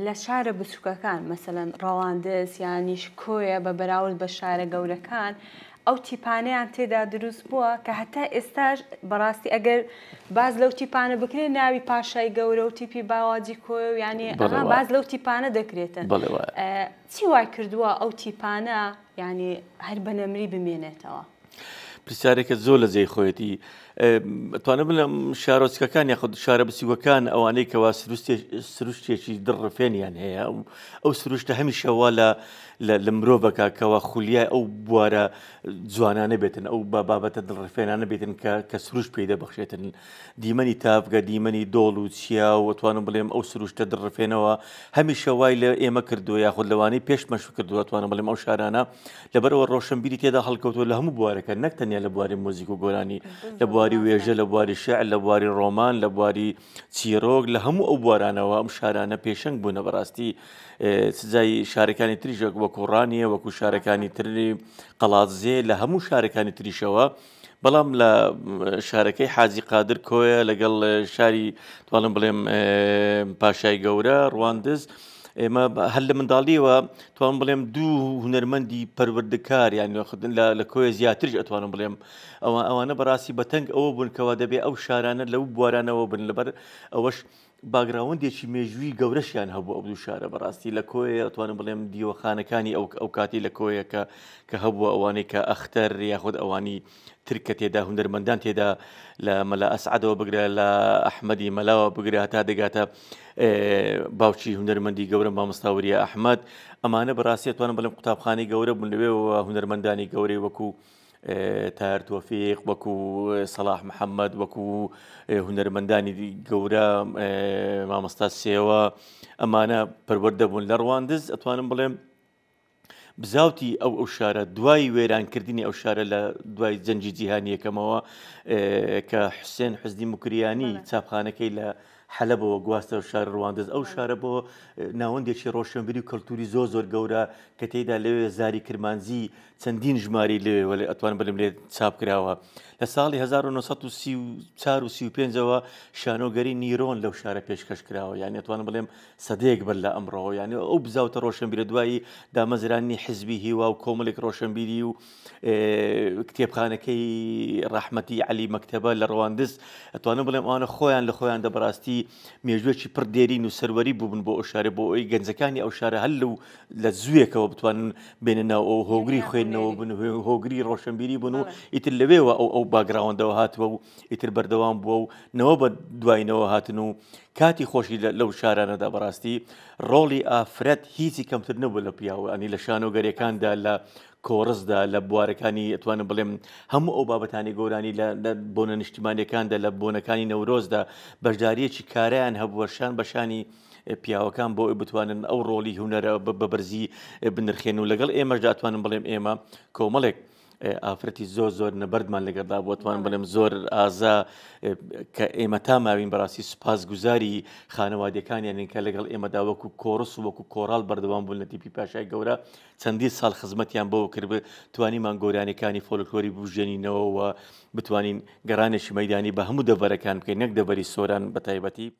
لە شارە بچووکەکان مەسەلەن ڕەواندز یانیش کۆیە بە بەراورد بە شارە گەورەکان ئەو تیپانەیان تێدا دروست بووە کە هەتا ئێستاش بەڕاستی ئەگەر باز لەو تیپانە بکرێت ناوی پاشای گەورە و تیپی باواجی کۆیە و یانی باز لەو تیپانە دەکرێتن چی وای کردووە ئەو تیپانە یانی هەر بە نەمری بمێنێتەوە؟ پرسیارێکە زۆر لە جێی خۆیەتی. توانم بڵێم شارۆچکەکان یاخود شارە بچووکەکان ئەوانەی کەوا سروشتێکی دڕڕفێنیان هەیە و ئەو سروشتە هەمیشە وا لە لە مرۆڤەکە کەوا خولیای ئەو بوارە جوانانە بێتن ئەو بە بابەتە دڵڕفێنانە بێتن کە کە سروشت پێی دەبەخشێتن دیمەنی تاڤگە دیمەنی دۆڵ و چیا و توانم بڵێم ئەو سروشتە دڕفێنەوە هەمیشە وای لە ئێمە کردووە یاخود لەوانەی پێش مەش کردووە توانم بڵێم ئەو شارانە لەبەرئەوە ڕۆشنبیری تێدا هەڵکەوتووە لە هەموو بوارەکە نەک تەنیا لە بواری مۆزیک و گۆرانی لە بواری وێژە لە بواری شعر لە بواری ڕۆمان لە بواری چیرۆک لە هەموو ئەو بوارانەوە ئەم شارانە پێشەنگ بوونە بەڕاستی سزای شارەکانی تریش وەکو ڕانیە وەکو شارەکانی تری قەڵادزێ لە هەموو شارەکانی تریشەوە بەڵام لە شارەکەی حاجی قادر کۆیە لەگەڵ شاری توانم بڵێم پاشای گەورە ڕواندز ئێمە هەر لە منداڵیەوە توان بڵێم دوو هونەرمەندی پەروەردەکار یان لە کۆیە زیاترش ئەتوانم بڵێم ئەوە ئەوانە بەڕاستی بەتەنگ ئەوە بوون کەوا دەبێ ئەو شارانە لەو بوارانەوە بن لەبەر ئەوەش باگراوەندێکی مێژووی گەورەشیان هەبوو ئەو دوو شارە بەڕاستی لە کۆیە ئەتوانم بڵێم دیوەخانەکانی ئەو ئەو کاتی لە کۆیە کە کە هەبووە ئەوانەی کە ئەختەر یاخود ئەوانی تر کە تێدا هونەرمەندان تێدا لە مەلا ئەسعەدەوە بگرە لە ئەحمەدی مەلاوە بگرە هەتا دەگاتە باوکی هونەرمەندی گەورە مامۆستا وریا ئەحمەد ئەمانە بەڕاستی ئەتوانم بڵێم قوتابخانەی گەورە بوون لەوێوە هونەرمەندانی گەورەی وەکو تاهر تۆفیق، وەکو سەڵاح محەممەد، وەکو هونەرمەندانی گەورە مامۆستا سێوە ئەمانە پەروەردە بوون لە ڕواندز ئەتوانم بڵێم بزاوتی ئەو ئەو شارە دوای وێرانکردنی ئەو شارە لە دوای جەنگی جیهانی یەکەمەوە کە حوسێن حوزنی موکریانی چاپخانەکەی لە حەلەبەوە گواستەوە شاری ڕواندز ئەو شارە بۆ ناوەندێکی ڕۆشنبیری و کەلتوری زۆر زۆر گەورە کە تێیدا لەوێ زاری کرمانجی چەندین ژمارەی لەوێ وەلێ ئەتوانم بڵێم لێ چاپ کراوە. لە ساڵی 1934 و 35 ەوە شانۆگەری نیرۆن لەو شارە پێشکەش کراوە یانی ئەتوانم بڵێم سەدەیەک بەر لە ئەمڕۆ یانی ئەو بزاوتە ڕۆشنبیرە دوایی دامەزرانی حزبی هیوا و کۆمەڵێک ڕۆشنبیری و کتێبخانەکەی ڕەحمەتی عەلی مەکتەبە لە ڕواندز ئەتوانم بڵێم ئەوانە خۆیان لە خۆیاندا بەڕاستی مێژوویەکی پڕ دێرین و سەروەری بووبن بۆ ئەو شارە بۆ ئەوەی گەنجەکانی ئەو شارە هەر لەو لە زوویەکەوە بتوانن بێنە ناو ئەو هۆگری خوێندنەوە بن و هۆگری ڕۆشنبیری بن و ئیتر لەوێوە ئەو ئەو background ەوە هاتووە و ئیتر بەردەوام بووە و نەوە بە دواینەوە هاتن و کاتی خۆشی لەو شارانەدا بەڕاستی ڕۆڵی ئافرەت هیچی کەمتر نەبوو لە پیاو ئەنی لە شانۆگەریەکاندا لە کۆڕسدا لە بوارەکانی ئەتوانم بڵێم هەموو ئەو بابەتانی گۆرانی لە بۆنە نیشتیمانیەکاندا لە بۆنەکانی نەورۆزدا بەشداریەکی کارایان هەبووە شان بە شانی پیاوەکان بۆ ئەوەی بتوانن ئەو ڕۆڵی هونەرە بە بەرزی بنرخێن و لەگەڵ ئێمەشدا ئەتوانم بڵێم ئێمە کۆمەڵێک ئافرەتی زۆر زۆر نەبەردمان لەگەڵدا بۆ توانم بڵێم زۆر ئازا کە ئێمە تا ماوین بەڕاستی سوپاسگوزاری خانەوادەکانیانین کە لەگەڵ ئێمەدا وەکو کۆڕس و وەکو کۆڕاڵ بەردەوام بوون لە تیپی پاشای گەورە چەندین ساڵ خزمەتیان بۆ کرد توانیمان گۆرانیەکانی فۆلکلۆری بژێنینەوە و بتوانین گەڕانێکی مەدانی بە هەموو دەڤەرەکان بکەین نەک دەڤەری سۆران بە تایبەتی.